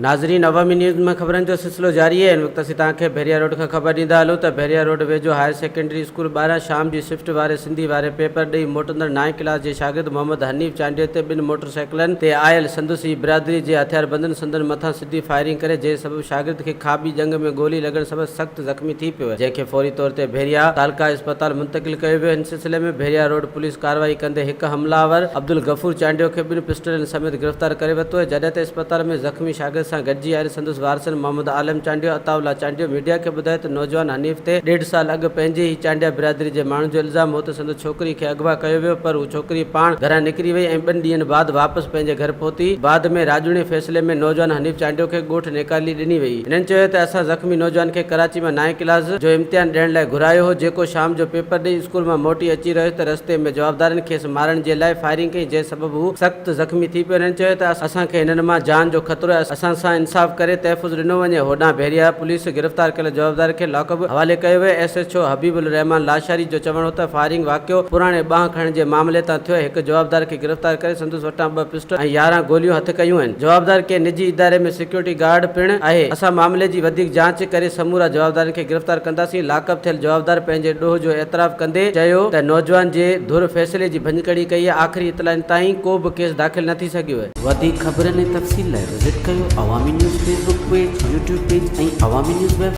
ناظرين عوامي نيوز ۾ خبرن جو سلسلو جاري آهي. هن وقت اسين توهان کي بحريا روڊ کان خبر ڏيندا هلون ته بحريا روڊ ويجهو هائير سيڪنڊري اسڪول ٻاهران شام جي شفٽ واري سنڌي واري پيپر ڏئي موٽندڙ نائين ڪلاس جي شاگرد محمد حنيف چانڊيو تي ٻن موٽر سائيڪلن تي آيل سندس ئي برادري جي هٿياربندن سندن مٿان سڌي فائرنگ ڪري جنهن سبب شاگرد کي کاٻي ڄنگهه ۾ گولي لڳڻ سبب سخت زخمي ٿي پيو جنهن کي فوري طور تي بحريا تعلقه اسپتال منتقل ڪيو ويو. هن سلسلي ۾ ڀيريا روڊ پوليس ڪارروائي ڪندي هڪ حمله آور عبدالغفور چانڊيو کي ٻن پسٽلن سميت گرفتار ڪري ورتو آهي جڏهن ته اسپتال ۾ زخمي شاگرد سان گڏجي آيل سندس وارثن محمد عالم چانڊيو عطاء الله چانڊيو ميڊيا کي ٻڌايو ته نوجوان حنيف تي ڏيڍ سال اڳ پنهنجي ئي چانڊيا برادري جي ماڻهن جو الزام هو ته سندس ڇوڪري کي اغوا ڪيو ويو پر هو ڇوڪري پاڻ گهران نڪري وئي ۽ ٻن ڏينهن بعد واپس پنهنجي گهر پهتي بعد ۾ راڄوڻي فيصلي ۾ نوجوان حنيف چانڊيو کي ڳوٺ نيڪالي ڏني وئي. هنن چيو ته اسان زخمي نوجوان کي ڪراچي مان نائين ڪلاس جو امتحان ڏيڻ لاء گهرايو هو جيڪو شام جو پيپر ڏئي اسڪول مان موٽي اچي رهيو ته رستي ۾ جوابدارن کيس مارڻ جي لاء فائرنگ ڪئي جنهن سبب هو سخت زخمي ٿي پيو هنن چيو ته اسان کي هنن مان جان جو خطرو آهي اسان سان انصاف ڪري تحفظ ڏنو وڃي هوڏانهن ڀيريا پوليس گرفتار ڪيل جوابدار کي لاڪ اپ حوالي ڪيو ويو S H O Habib ur Rehman Lashari جو چوڻ هو ته فائرنگ واقعو پراڻي ٻانهن کڻڻ جي معاملي تان ٿيو هڪ جوابدار کي گرفتار ڪري سندس وٽان ٻه پسٽل ۽ 11 گوليون هٿ ڪيون آهن. جوابدار ڪنهن نجي اداري ۾ سيڪيورٽي گارڊ پڻ آهي. اسان معاملي جي وڌيڪ جاچ ڪري سمورا جوابدارن کي گرفتار ڪنداسين. لاڪ اپ ٿيل جوابدار پنهنجي ڏوهه جو اعتراف ڪندي چيو ته نوجوان جي ڌر فيصلي جي ڀڃڪڙي ڪئي آهي، آخري اطلاعن تائين ڪو به ڪيس داخل نه ٿي سگهيو آهي. وڌيڪ خبرن ۽ تفصيل لاء وزٽ ڪيو Awami news Facebook page, YouTube page ۽ Awami news web.